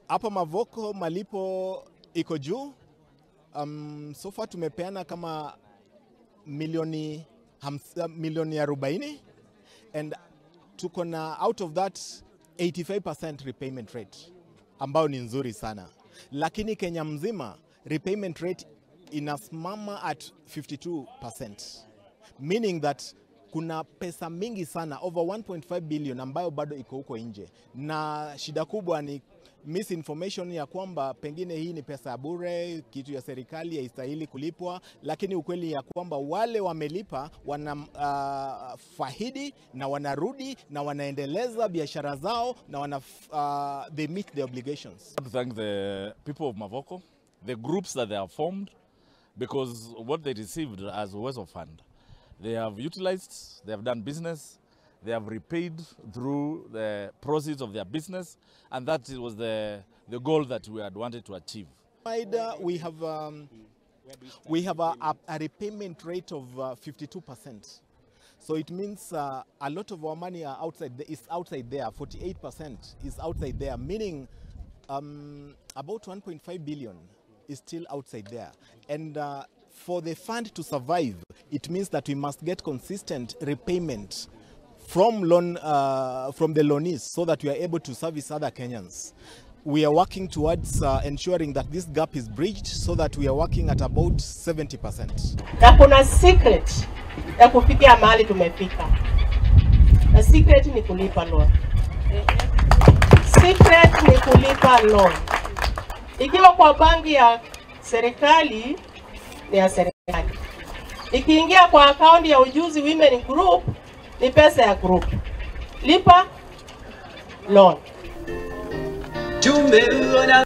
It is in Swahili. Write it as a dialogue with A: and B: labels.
A: Hapa Mavoko malipo iko juu. So far tumepeana kama milioni 40, and tuko na out of that 85% repayment rate ambayo ni nzuri sana. Lakini Kenya mzima repayment rate inasimama at 52%, meaning that kuna pesa mingi sana, over 1.5 billion ambayo bado iko huko nje. Na shida kubwa ni misinformation ya kwamba pengine hii ni pesa ya bure, kitu ya serikali haistahili kulipwa, lakini ukweli ya kwamba wale wamelipa wana fahidi na wanarudi na wanaendeleza biashara zao na wana they meet the obligations.
B: I want to thank the people of Mavoko, the groups that they have formed, because what they received as Uwezo Fund, they have utilized, they have done business, they have repaid through the proceeds of their business, and that was the goal that we had wanted to achieve.
A: We have a repayment rate of 52%. So it means a lot of our money are outside, is outside there, 48% is outside there, meaning about 1.5 billion is still outside there. And for the fund to survive, it means that we must get consistent repayment from from the loanees so that we are able to service other Kenyans. We are working towards ensuring that this gap is bridged so that we are working at about 70%.
C: Na kuna secret ya kufikia mahali tumefika. Na secret ni kulipa loan. Secret ni kulipa loan. Ikiwa kwa banki ya serikali, ni ya serikali. Ikiingia kwa akaunti ya Ujuzi Women Group, ni pesa ya group. Lipa loan.
D: Tumeona